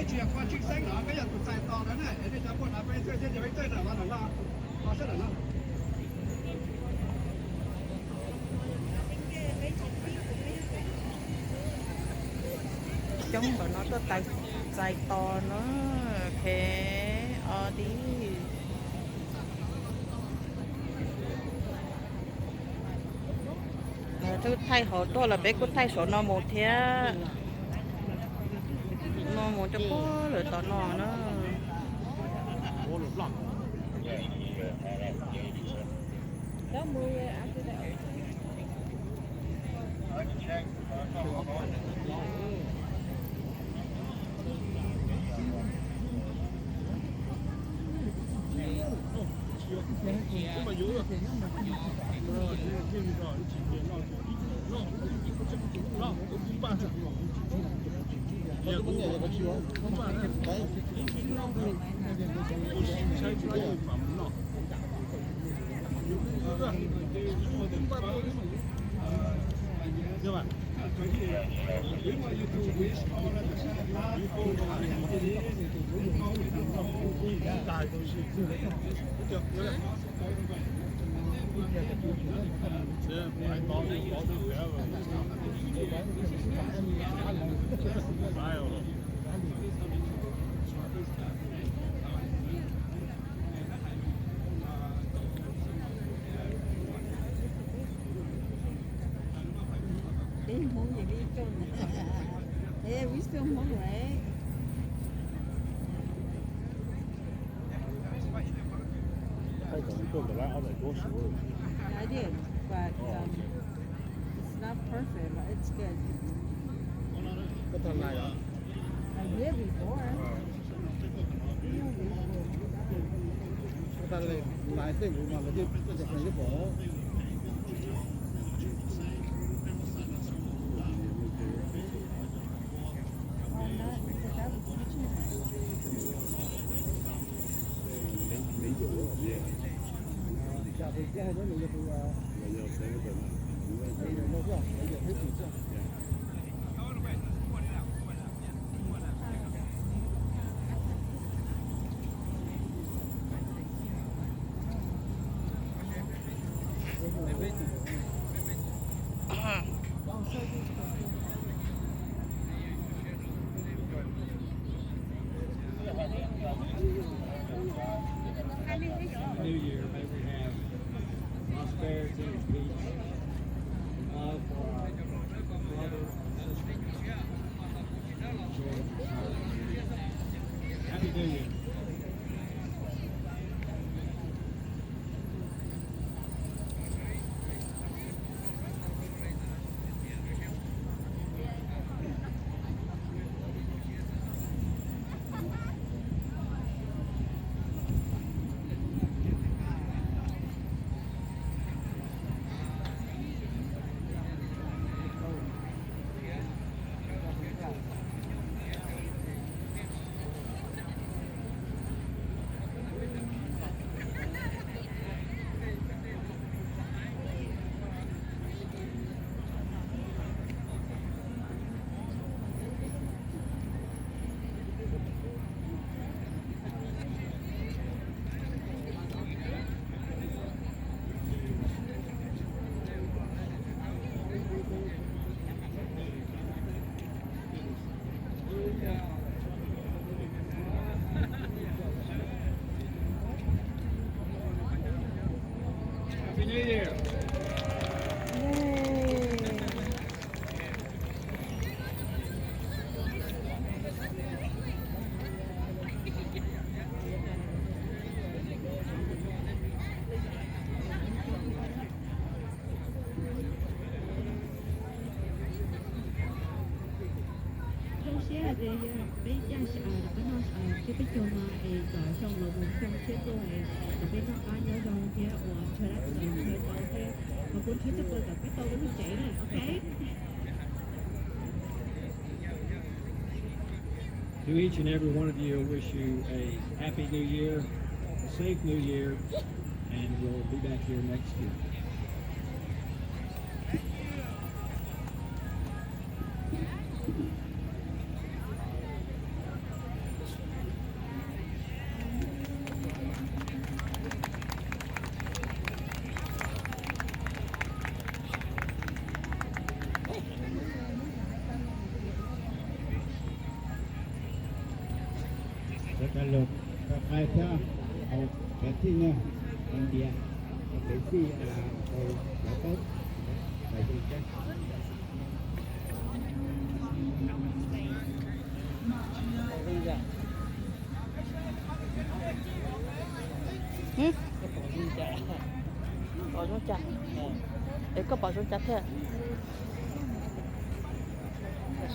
Tsis yog koj tshwj xeeb no, peb yog tus txais tos no na, es nej cov muaj no peb txhawj thiab ces peb txawj ntawm no, los sab ntawm no. Coob ntawm no tuaj txais tos no, ok, o di. Twb thaij hauv tuaj los peb kuj thaij saum no mus thiab. No mus rau puag lawm tom no na. Peb Hmoob ces peb ib tsoom. Hey, we still Hmoob, right? I did, but um, it's not perfect, but it's good. I did before. New Year, may we have prosperity and peace and love for our brother and sister. Happy New Year. Happy New Year. Zoo siab tias yog peb caj, peb noj, thiab peb caug no es kom xyoo los mus xyoo tshiab tuaj es kom peb noj qab nyob zoo thiab ua ntshaw dab tsi los ntshaw tau thiab, mas kuv nrhiav tau pab kom peb tau lub tsev na, ok. To each and every one of you, I wish you a happy new year, a safe new year, and we'll be back here next year. Cov lus, cov qaib thiab, cov txij na, cov npias, cov txij, cov qaib, cov zoo cab. Pom zoo cas? Es koj pom zoo cas thiab?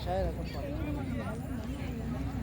Saib los koj pom.